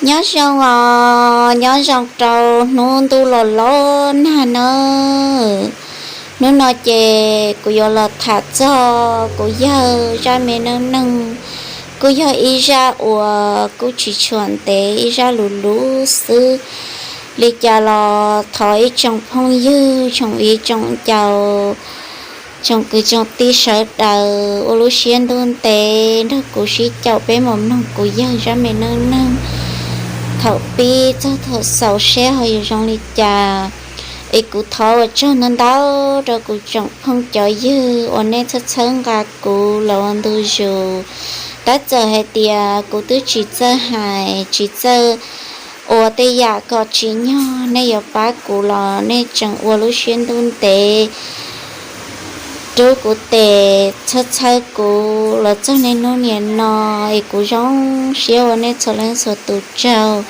Nyob zoo os, nyob zoo rau hnub ntuj los los nag nawb. Hnub no ces kuv yuav los tham txog kuv yawg zaj me neej neeg. Kuj yog ib zaj uas kuj tsis tshua ntev, ib zaj luv luv xwb. Li cas los thov ib tsoom phooj ywg, tsoom viv tsoom ncaus, tsoom kwv tsoom tij sawv daws ua lub siab ntuj ntev nrog kuv sib caum peb mus mloog kuv yawg zaj me neej neeg thaum pib txog thaum xaus seb ho yuav zoo li cas. Es kuv thov ua tsaug ntau ntau rau kuv tsoom phooj cov ywg uas nej txhawb txhawb nqa kuv los ua ntu zus. Tab txawm hais tias kuv twb tsis txawj hais, tsis txawj ua tej yam kom tsim nyog, nej yuav pab kuv los nej tseem ua lub siab ntuj ntev rub kuv tes txhawb txhawb kuv los txog niaj hnub niam no. Es kuv zoo siab ua nej txhua leej txhua tus tsaug.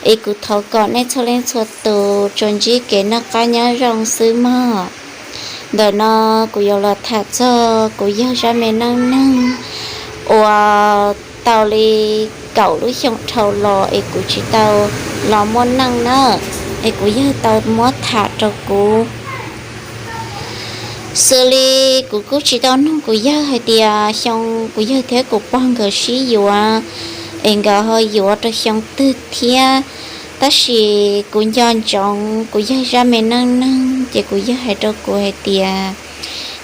Es kuv thov kom nej txhua leej txhua tus tsuas ntsib kev noj qab nyob zoo xwb mog. Ntawm no kuv yuav los tham txog kuv yawg zaj me neej neeg uas tau li kaum lub xyoo dhau los es kuv tsis tau los muaj neej na, es kuv yawg tau muab tham rau kuv. Xws li kuv kuj tsis tau nug kuv yawg hais tias xyoo kuv yawg thiab kuv pog nkawd sib yuav es nkawd ho yuav rau xyoo twg thiab. Tab sis kuv nco ntsoov kuv yawg zaj me neej neeg ces kuv yawg hais rau kuv hais tias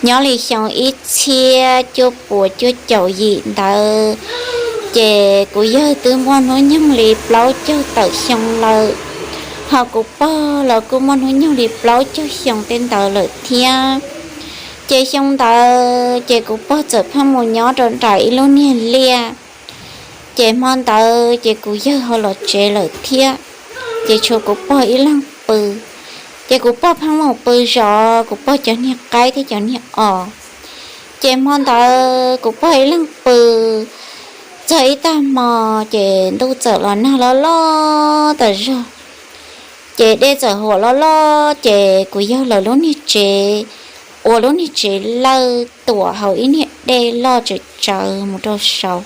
nyob li xyoo ib txhiab cuaj puas cuaj caum yim ntawd, ces kuv yawg twb muaj hnub nyoog li plaub caug tawm xyoo lawm, ho kuv pog los kuj muaj hnub nyoog li plaub caug xyoo tej ntawd lawm thiab. Ces xyoo ntawd ces kuv pog txawm pheej mus nyob rau nram ib lub niag liaj. Ces hmo ntawd ces kuv yawg ho los tsev lawm thiab, ces tshuav kuv pog ib leeg pw. Ces kuv pog pheej mus pw zov kuv pog cov niag qaib thiab cov niag os. Ces hmo ntawd kuv pog ib leeg pw txog ib tag hmo, ces ntuj txawm los nag loj loj tas zog. Ces dej txawm huam loj loj, ces kuv yawg lawv lub niag tsev, ua lub niag tsev lawj tuam hauv ib niag dej loj tsawv tsawv mus rau saud.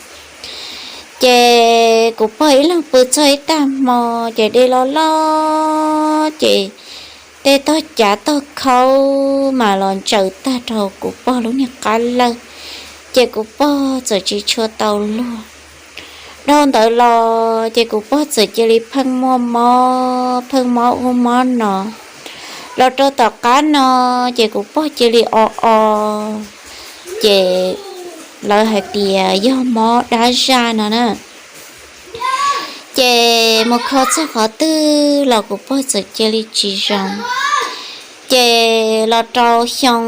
Ces kuv pog ib leeg pw txog ib tag hmo, ces dej loj loj, ces tej tog cav tog khaub mas los ntsaws tag rau kuv pog lub niag qab lawj, ces kuv pog txawm tsis tshua tau luag. Dhau ntawd los ces kuv pog txawm cia li pheej muaj mob, pheej mob ub mob no. Los rau tom qab no ces kuv pog cia li o o, ces lawv hais tias yog mob dab zaj no na. Ces mus kho txog qhov twg los kuv pog txawm cia li tsis zoo. Ces los rau xyoo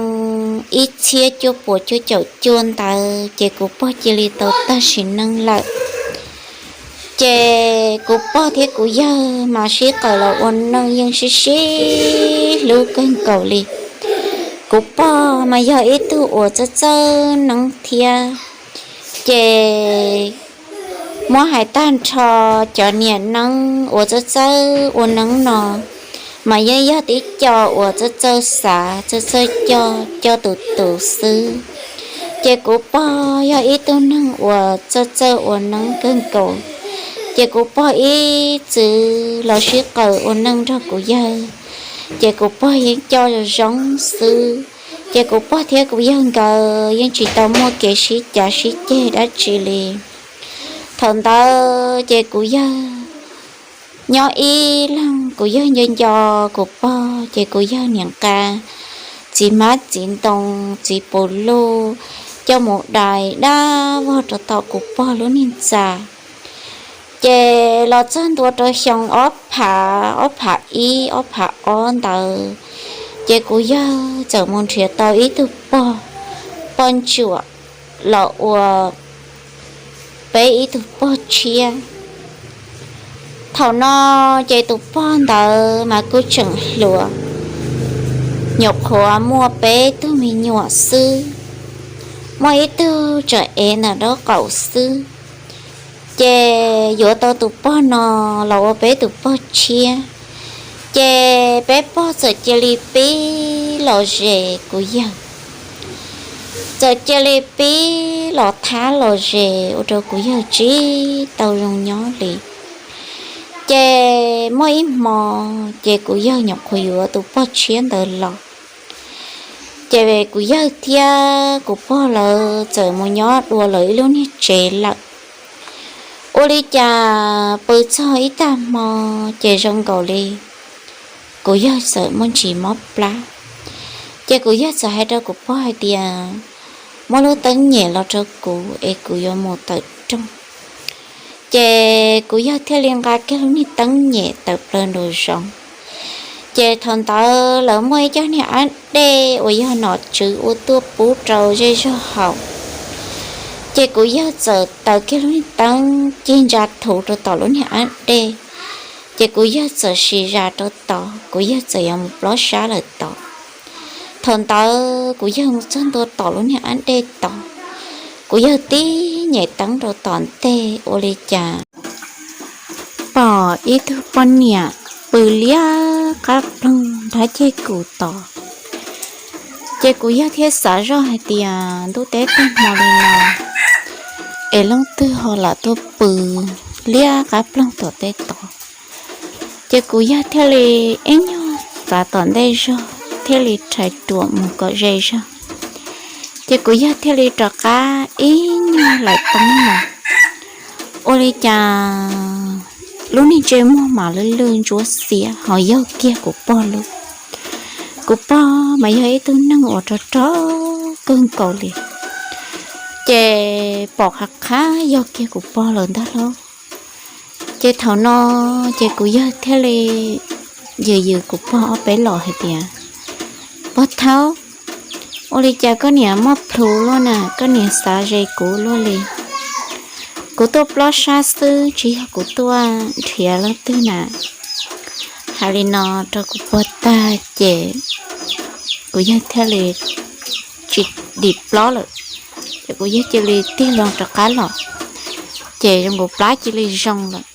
ib txhiab cuaj puas cuaj caum cuaj ntawd ces kuv pog cia li tau tag sim neej lawm. Ces kuv pog thiab kuv yawg mas sib qawm los ua neej yeej sib sib hlub kawg nkaus li. Kuv pog mas yog ib tug uas txawj txawj neeb thiab, ces muab hais tag nrho cov niam neeb uas txawj txawj ua neeb no mas yeej yog tib co uas txawj txawj xav txawj txawj coj coj tus tus xwb. Ces kuv pog yog ib tug neeg uas txawj txawj ua neeb kawg nkaus, ces kuv pog ib txwm los sib qawm ua neej nrog kuv yawg, ces kuv pog yeej coj zoo xwb. Ces kuv pog thiab kuv yawg nkawd yeej tsis tau muaj kev sib cav sib ceg dab tsi li. Thaum ntawd ces kuv yawg nyob ib leeg, kuv yawg nco nco kuv pog, ces kuv yawg niam nqa txiv hmab txiv ntoo, txiv pus luj coj mus dai dab vog rau tom kuv pog lub niag ntxa. Ces los txog ntua rau xyoo ob phav, ob phav ib, ob phav ob ntawd, ces kuv yawg txawm mus nrhiav tau ib tug pog, poj ntsuam los ua peb ib tug pog tshiab. Thaum no ces tus pog ntawd mas kuj tseem hluas, nyuam qhuav muaj peb tug me nyuam xwb, muaj ib tug tseem ev ntawm nraub qaum xwb. Ces yuav tau tus pog no los ua peb tus pog tshiab, ces peb pog txawm cia li pib los zes kuv yawg, txawm cia li pib los thab los zes ua rau kuv yawg tsis tau zoo nyob li. Ces muaj ib hmo, ces kuv yawg nyuam qhuav yuav tus poj tshiab ntawd los, ces kuv yawg thiab kuv pog lawv txawm mus nyob dua lawv ib lub niag tsev lawm. Ua li cas pw txog ib tag hmo, ces zoo nkaus li kuv yawg txawm muaj ntsis mob plab. Ces kuv yawg txawm hais rau kuv pog hais tias, muab lub teeb nyem los rau kuv es kuv yuav mus tawm rooj. Ces kuv yawg thiaj li nqa kiag lub niag teeb nyem tawm plaws nraum zoov. Ces thaum ntawd lawv muaj ib co niag ab dej uas yog nom tswv ua tuaj pub rau zej zog haus. Ces kuv yawg txawm taws kiag lub niag teeb cig ntsa thuv rau tom lub niag ab dej. Ces kuv yawg txawm sim zam rau tod, kuv yawg txawm yuav mus plob sab lawm tod. Thaum ntawd kuv yawg mus txog ntua tom lub niag ab dej tod, kuv yawg tib nyem teeb rau tom ntej ua li cas pom ib tug poj niam pw liab qab ploog nrab ceg kuv tod. Ces kuv yawg thiaj xav zoj hais tias ntuj teb tag hmo li no es leej twg ho lam tuaj pw liab qab ploog tom tej tod. Ces kuv yawg thiaj li ib nyuag txav tom ntej zog thiaj li rhais ruam mus kom ze zog. Ces kuv yawg thiaj li rov qab ib nyuag laim teeb mus. Ua li cas lub niag ntsej muag mas lwj lwj ntsuab xiab ho yog kiag kuv pog lub. Kuv pog mas yog ib tug neeg uas rog rog kawg nkaus li, ces pom qhov qab yog kiag kuv pog lawm ntag lauj. Ces thaum no ces kuv yawg thiaj li yws yws kuv pog ob peb los hais tias, pog thaub, ua li cas koj niam muaj plhus luaj na, koj niam xav ze kuv luaj li. Kuv tuaj plob sab xwb tsis yog kuv tuaj nrhiav leej twg na. Hais li no rau kuv pog tag ces kuv yawg thiaj li tsis dim plob lawm, ces kuv yawg cia li tig loo rov qab los, ces zoo nkaus plab cia li zoo lawm.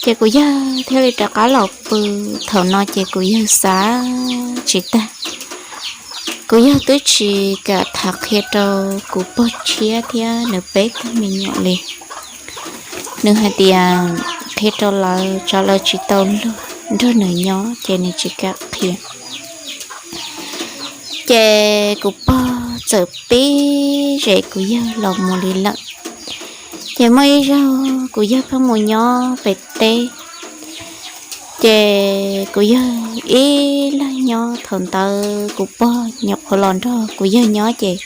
Ces kuv yawg thiaj li rov qab los pw. Thaum no ces kuv yawg xav tsis tag, kuv yawg twb tsis kam tham qhia rau kuv pog tshiab thiab nws peb tug me nyuam li. Nws hais tias qhia rau lawv tsam lawv tsis tau luag nrog nws nyob ces nws tsis kam qhia. Ces kuv pog txawm pib zes kuv yawg los mus li lawm. Ces muaj ib zaug kuv yawg pheej mus nyob pem teb, ces kuv yawg ib leeg nyob. Thaum ntawd kuv pog nyuam qhuav los nrog kuv yawg nyob ces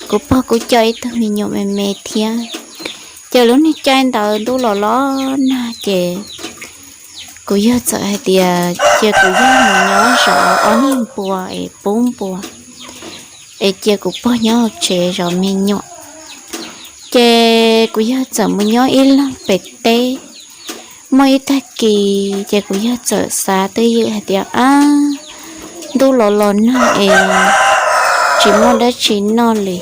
kuv pog kuj coj ib tug me nyuam me me thiab. Ces lub niag caij ntawd ntuj los los nag ces kuv yawg txawm hais tias cia kuv yawg mus nyob zov ob niag npua es pub npua, es cia kuv pog nyob hauv tsev zov me nyuam. Ces kuv yawg txawm mus nyob ib leeg pem teb. Muaj ib tag kis ces kuv yawg txawm xav twj ywm hais tias, ab, ntuj los los nag es tsis muaj dab tsi noj li.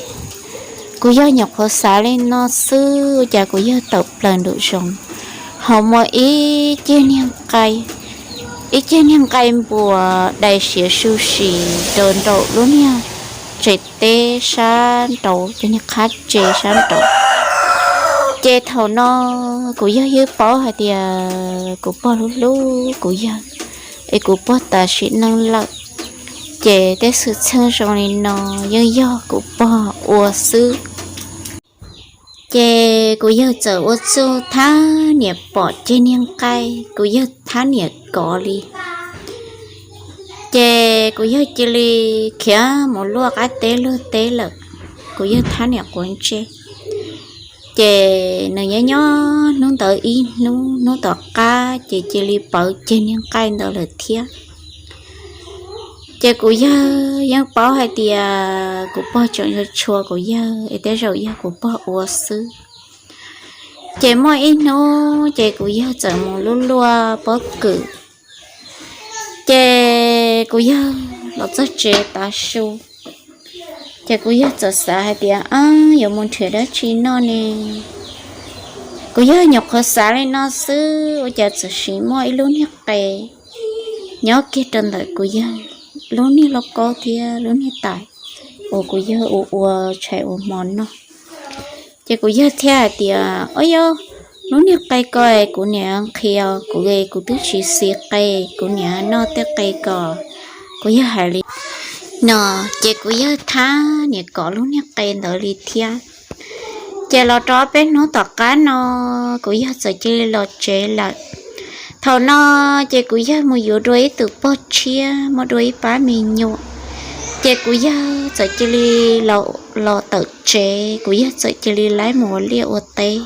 Kuv yawg nyuam qhuav xav li no xwb ua cas kuv yawg tawm plaws nraum zoov, ho muaj ib ceg niag nqaij, ib ceg niag nqaij npua dai siav su sis rau nraum lub niag tsev teb sab nraud, cov niag qhab tsev sab nraud. Ces thaum no kuv yawg yeej paub hais tias kuv pog hlub hlub kuv yawg, es kuv pog tas sim neej lawm, ces tej xwm txheej zoo li no yeej yog kuv pog ua xwb. Ces kuv yawg txawm ua txuj thab niam pom ceg niag nqaij, kuv yawg thab niam kov li. Ces kuv yawg cia li khiav mus luaj qab teb luag teb lawm, kuv yawg thab niam quav ntsej. Ces nws nyob nyob hnub ntawd ib hnub, hnub tom qab ces cia li pawv ceg niag nqaij ntawd lawm thiab. Ces kuv yawg yeej paub hais tias kuv pog tseem yuav tshua kuv yawg es tej zaum yog kuv pog ua xwb. Ces muaj ib hnub ces kuv yawg txawm mus luaj luaj pob kws. Ces kuv yawg los txog tsev tav su, ces kuv yawg txawm xav hais tias, ab, yuav mus nrhiav dab tsi noj ne? Kuv yawg nyuam qhuav xav li no xwb ua cas txawm sim muaj ib lub niag qe nyob kiag rau ntawm kuv yawg lub niag lauj kaub thiab lub niag tais uas kuv yawg ua ua tshais ua hmo noj. Ces kuv yawg thiaj hais tias, ua yog Lub niag qe ko kuv niam qhia kuv, kuv twb tsis xis qe, kuv niam noj tej qe ko. Kuv yawg hais li no, ces kuv yawg thab niam kov lub niag qe ntawd li thiab. Ces los rau peb hnub tom qab no, kuv yawg txawm cia li los tsev lawm. Thaum no ces kuv yawg mus yuav dua ib tug pog tshiab, muaj dua ib pab me nyuam. Ces kuv yawg txawm cia li los tawm tsev, kuv yawg txawm cia li laib mus ua liaj ua teb.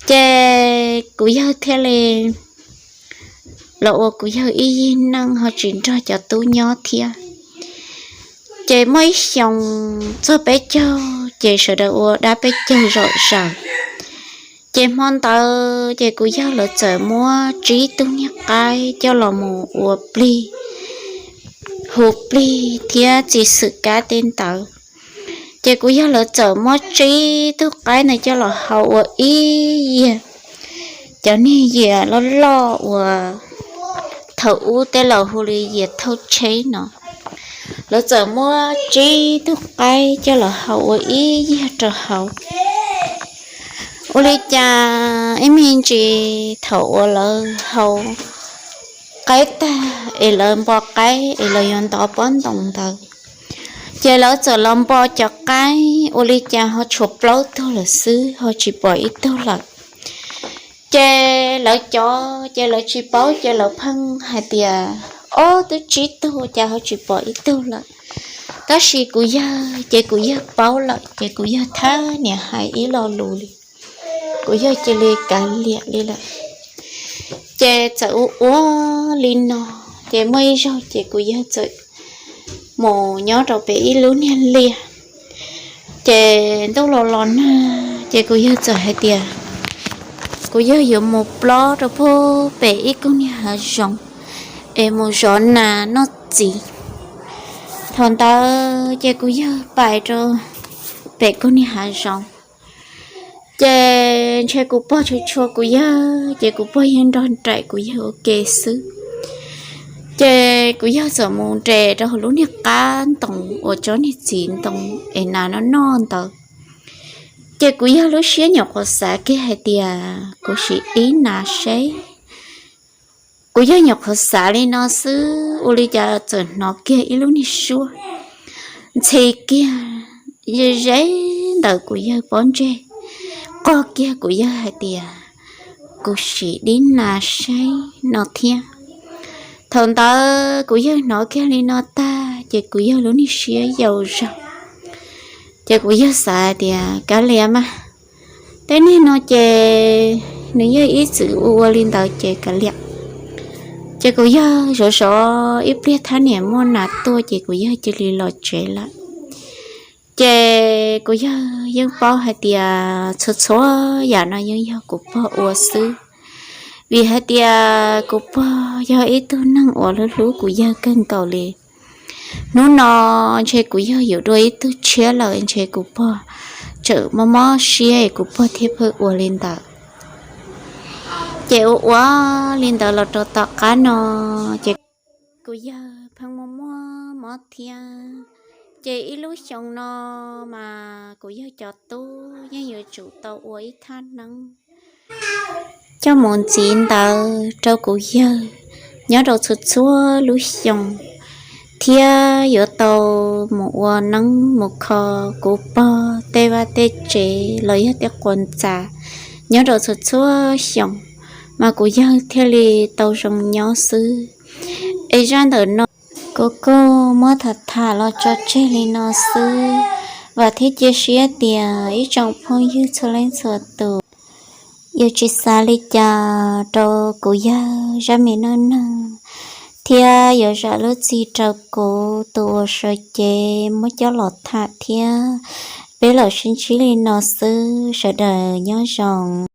Ces kuv yawg thiaj li los ua kuv yawg ib yig neej ho tsis nrog cov tub nyob thiab. Ces muaj ib xyoo txog peb caug ces sawv daws ua dab peb caug zom zaws. Ces hmo ntawd ces kuv yawg lawv txawm muab tsib tug niag qaib coj los mus ua plig, hu plig thiab txiv xwm kab tej ntawd. Ces kuv yawg lawv txawm muab tsib tug qaib ntawd coj los hau ua ib yias, cov niag yias loj loj uas thaum ub tej laus hu li yias thauj tsheb no. Lawv txawm muab tsib tug qaib coj los hau ua ib yias rau hauv. Ua li cas ib me ntsis thaum uas lawv hau qaib tag es lawv npo qaib es lawv yuav ntov pob ntoos ntawd, ces lawv txawm los npo cov qaib, ua li cas ho tshuav plaub tug lawm xwb, ho tsis pom ib tug lawm. Ces lawv cov ces lawv tsis paub, ces lawv pheej hais tias, Ob, twb tsib tug cas ho tsis pom ib tug lawm? Tab sis kuv yawg ces kuv yawg paub lawm, ces kuv yawg thab niam hais ib lo lus li, kuv yawg cia li kav liam li lawm. Ces txawm ua ua li no, ces muaj ib zaug ces kuv yawg txawm mus nyob rau pem ib lub niag liaj. Ces ntuj los los nag, ces kuv yawg txawm hais tias kuv yawg yuav mus plob rau pem ib koog niag hav zoov es mus zov nas noj txiv. Thaum ntawd ces kuv yawg pais rau pem koog niag hav zoov. Ces ntshe kuv pog tshua tshua kuv yawg, ces kuv pog yeej nrog nraim kuv yawg ua ke xwb. Ces kuv yawg txawm mus nres rau hauv lub niag qab ntoo uas tsob niag txiv ntoo es nas noj noj ntawd. Ces kuv yawg lub siab nyuam qhuav xav kiag hais tias kuv sim dib nas seb. Kuv yawg nyuam qhuav xav li no xwb, ua li cas txawm hnov kiag ib lub niag suab ntxhi kiag ze ze ntawm kuv yawg pob ntseg, qog kiag kuv yawg hais tias, Kuv sim dib nas seb, no thiab. Thaum ntawd kuv yawg hnov kiag li no tag ces kuv yawg lub niag siab yau zog. Ces kuv yawg xav tias, Kav liam mas, tej niag no ces nws yog ib txwm ua ua li ntawd ces kav liam. Ces kuv yawg zov zov ib pliag thab niam muaj nas tuaj ces kuv yawg cia li los tsev lawm. Ces kuv yawg yeej paub hais tias txhua txhua yam no yeej yog kuv pog ua xwb, vim hais tias kuv pog yog ib tug neeg uas hlub hlub kuv yawg kawg nkaus li. Hnub no ntshe kuv yawg yuav dua ib tug tshiab lawm, ntshe kuv pog tseem mob mob siab es kuv pog thiaj pheej ua li ntawd. Ces ua ua li ntawd los rau tom qab no, ces kuv yawg pheej muaj muaj mob thiab. Ces ib lub xyoo no mas kuv yawg cov tub yeej yuav tsum tau ua ib thaj neeb coj mus ntxiv ntawv rau kuv yawg nyob rau txhua txhua lub xyoo, thiab yuav tau mus ua neeb mus kho kuv pog tej vaj tej tsev los yog tej quas ntxa nyob rau txhua txhua xyoo, mas kuv yawg thiaj li tau zoo nyob xwb. Es zaj ntawm no kuv kuj muab tham tham los tso tseg li no xwb. Vam thiab cia siab tias ib tsoom phooj ywg txhua leej txhua tus yuav tsis xav li cas rau kuv yawg zaj me neej neeg, thiab yuav zam lub txim rau kuv tus uas sawv cev muab coj los tham thiab. Peb los sib ntsib li no xwb, sawv daws nyob zoo.